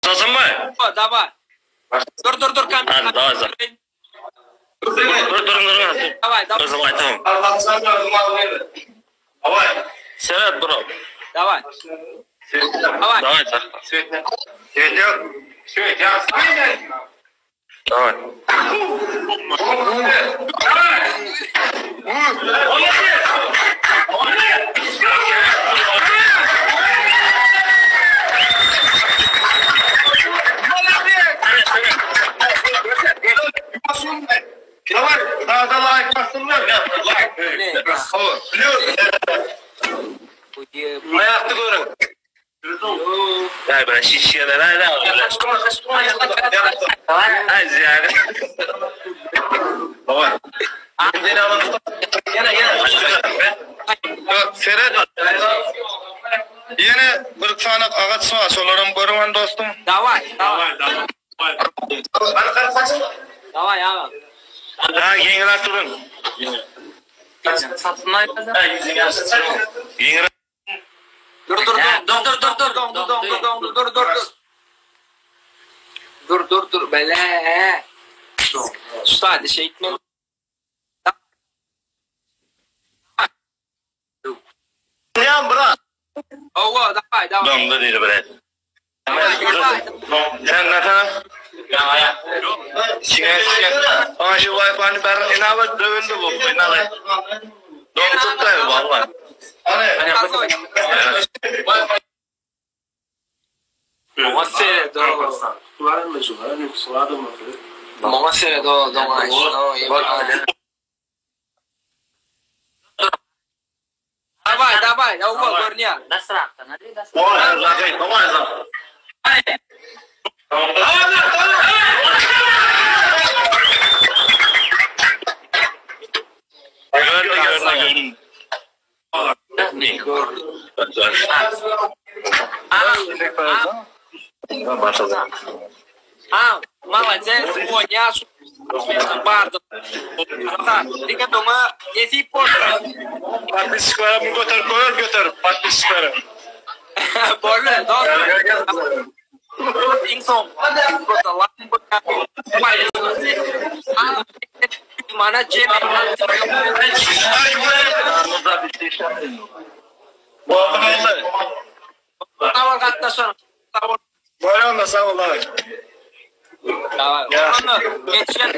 Başlasynmy? Daway. Dur dur dur kamera. Hadi daway za. Dur dur dur dur. Daway daway. Özüm aýtamam. Daway. Seret bro. Daway. Daway. Daway sakla. Svet yok. Svet yok. Daway. Daway, daha da like bassynlar. Like. Biliyorum. Aýakda görüň. Ýa ben şişýärler hadi. Ay yani. Daway. Seret. Ýene bir tane agaç bar, şolaram görüň dostum. Daway. Daway. Daway aga. Ha ýeňil durun. Ýeňil Dur dur dur dur dur dur dur dur dur dur dur dur. Dur dur dur bele. Şu şey etme. Ýa bra. Owa daway daway. Domda diýdi bre. Sen ne sana? Şiňe şiňe. Ana şu Wi-Fi'ni ber inabat dövüldü bu. Inabat. Dom tutdy vallahi. Hany. Maňa seret o. Maňa seret o doňa. Daway daway owa görünýär. Daway, daway, daway. Gördü gördü gördü. Başladı. Ha, молодец, oýna şu bardy. Aha, diňe doňa nesip bolsun. Podpisçiklere bu götür koyar götür podpisçiklere. Boldy, dost. Iň soň. Mana jem. Sag bol gatnaşan. Sag bol. Bolýan da sag ol. Daway. Geçen.